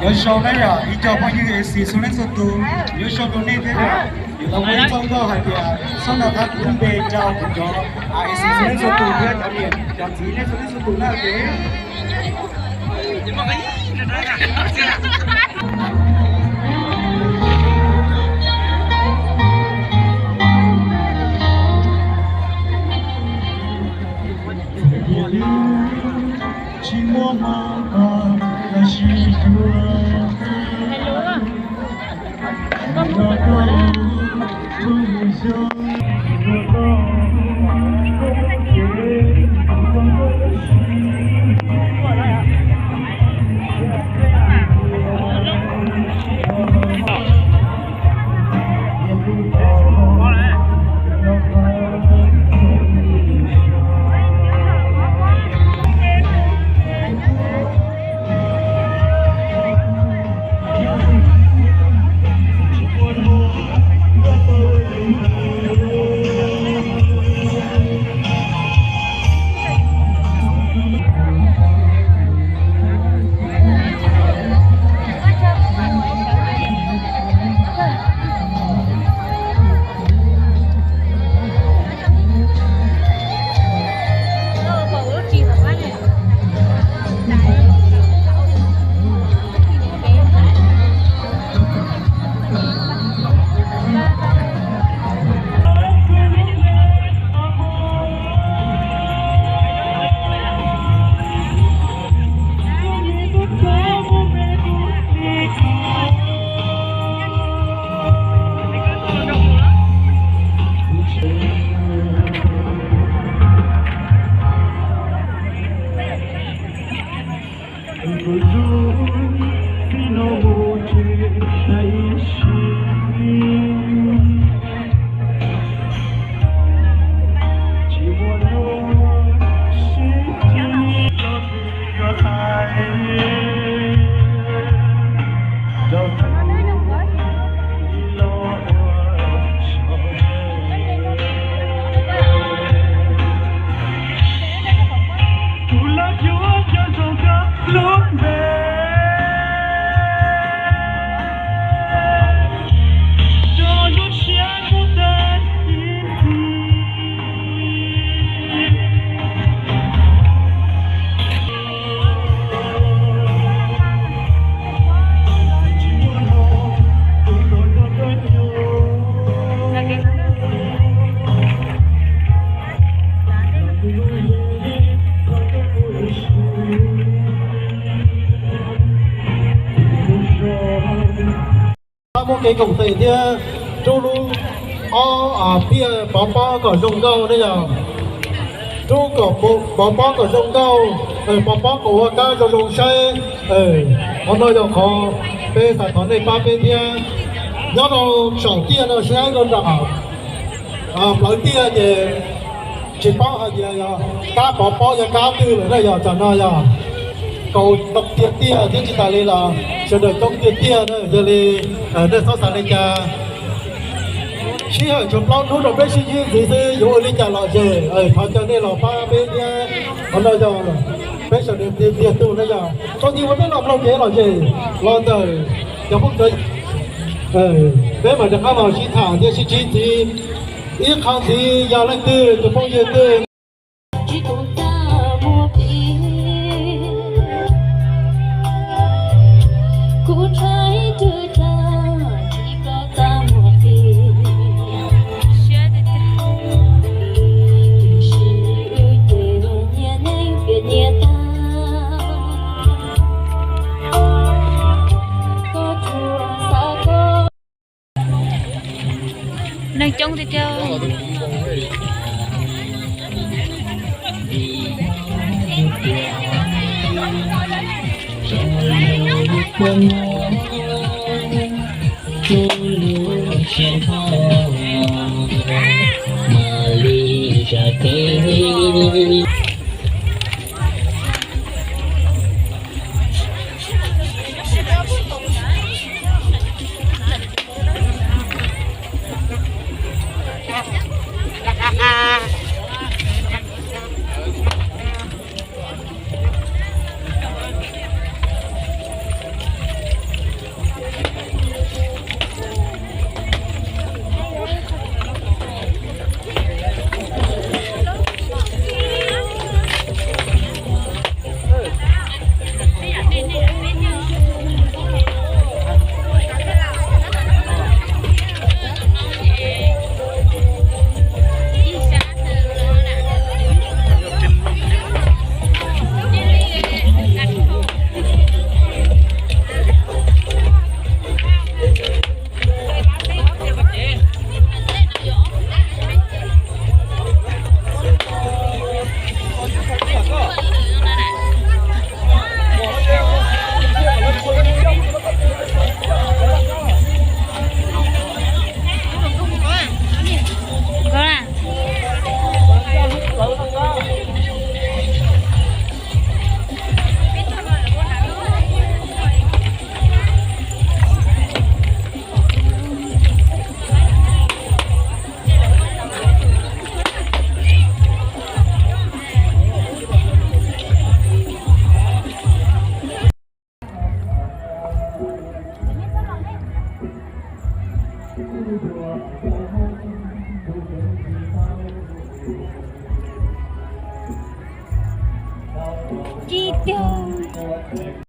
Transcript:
Nyob zoo na yom, ib co phooj ywg A C txhua leej txhua tus, nyob zoo rau nej thiab yom. Yuav los ua ib txoj nkauj hais tias txhob nco qab kuv lub npe rau kuv cov A C txhua leej txhua tus thiab cov niam cov txiv nej txhua leej txhua tus na. Tsis muaj hmo kom los sis yuav Muaj kev koom tes thiab rub lub ob piaj pov pob kom zoo nkauj ne yog. Rub kom pov pob kom zoo nkauj, pov pob kom ua kab zoo zoo saib. Qhov no yog qhov peb xav thov nej pab peb thiab. Nyob rau saum tiaj no saib rau nram plawv tiaj ces tsis paub hais tias yog kab pov pob yog kab twg lawm na yog, tam no yog kaus tiag tiag thiab tsis tas li los sawv daws coob tiag tiag na. Yog li nej txhob xav li cas, sij hawm tshuav plaub hnub rau peb sib ntsib ntxiv xwb, yuav ua li cas los ces thov caw nej los pab peb thiab. Qhov no yog peb sawv daws tiag tiag tug na yog txhob nti ua peb los mloog kev los ces los ntawm cov phooj ywg, peb mam rov qab los sib tham thiab sib ntsib ntxiv ib qho ntxiv. Yog leej twg tus phooj ywg twg Neeg coob tiag tiag. Chi tiag.